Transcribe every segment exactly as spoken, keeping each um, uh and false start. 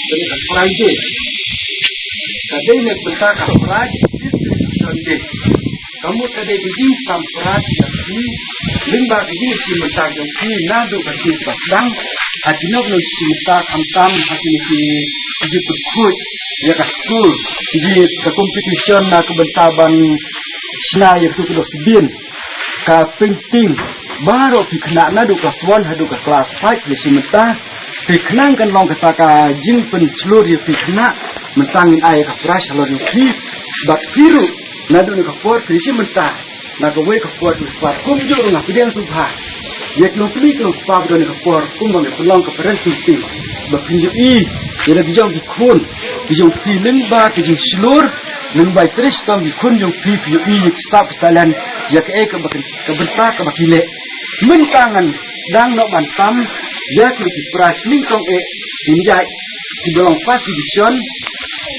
Ka dei ka Friday. Ka dei na ka bynta ka Friday, Distribution Day. Ka mut ka dei ka jingsam prad ïa phi lyngba ka jingïashim bynta jong phi naduh ka sngi ba sdang. Ha kino kino ki jingïashim bynta, khamtam ha kine ki jingpynkhuid ïa ka skul, ki jing ka competition na ka bynta ban shna ïa ka dustbin, ka painting. Baroh phi khynnah naduh class one haduh ka class five, ïashim bynta. Phi khynnah, kan long kata ka jingpynshlur ïa phi khynnah. Mynta ngin ai ka prize halor ïa phi. Bad phi ruh naduh kane ka por phi shim bynta na kawei ka por, kawei ka por, kumjuh ruh nga pdiang sngewbha ïa ki longkmie ki longkpa ba don ha kane ka por, kumba ngi pynlong ka parents meeting, ba phin ïohi ïa la ki jong ki khun ki jong phi lyngba ka jingshlur, lyngba i trei shitom ki khun jong phi, phi ïohi ïa ki sap ki talent, ïa kaei kaba kin, ka bynta kaba ki leh. Mynta ngan sdang noh ban tam ïa ki, ki prize nyngkong eh, ngin ïaid kiba long first division,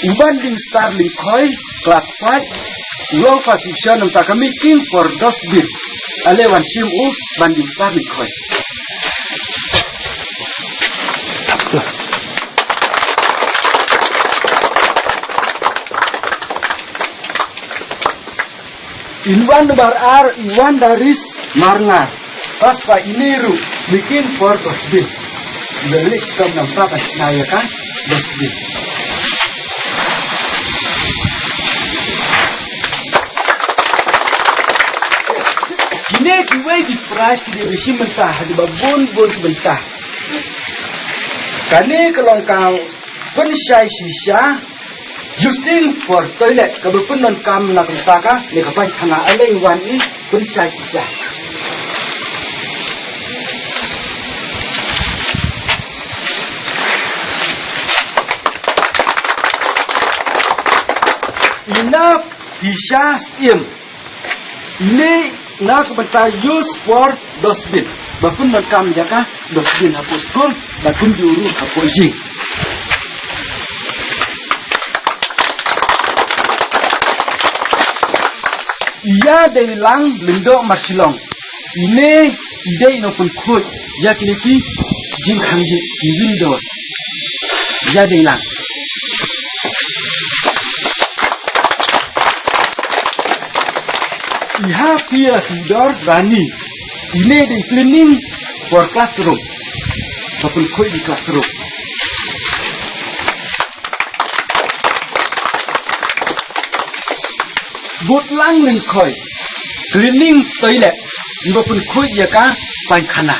u Bandingstar Lyngkhoi, class five, u long first division namar ka making for dustbin. Ale wan shim u Bandingstar Lyngkhoi. Inwan number ar, Iwan Daris Marngar. Pas pa ine ruh, making for dustbin. Ïa list kam namar ka shna ïa ka dustbin. Kine kiwei ki prize ki dei ba shim bynta ha kiba bun bun ki bynta. Kane ka long ka pynshai shisha, using for toilet, kaba pyndonkam na ka bynta kane ka painkhana. Ale wan i pynshai shisha. Ina shisha siem. Ine na ka bynta use for dustbin. Ba pyndonkam ïa ka dustbin hapoh skul, ba kumjuh ruh hapoh ïing. Ïadei lang Lyngdoh Marshillong. Ine i dei i nongpynkhuid ïa kine ki jingkhang ïing, ki window. Ïadei lang. I ha phi ïa Theodore Rani. Ine dei cleaning for classroom. Ba pynkhuid ïa ki classroom. Butlang Lyngkhoi. Cleaning toilet. Ba pynkhuid ïa ka painkhana.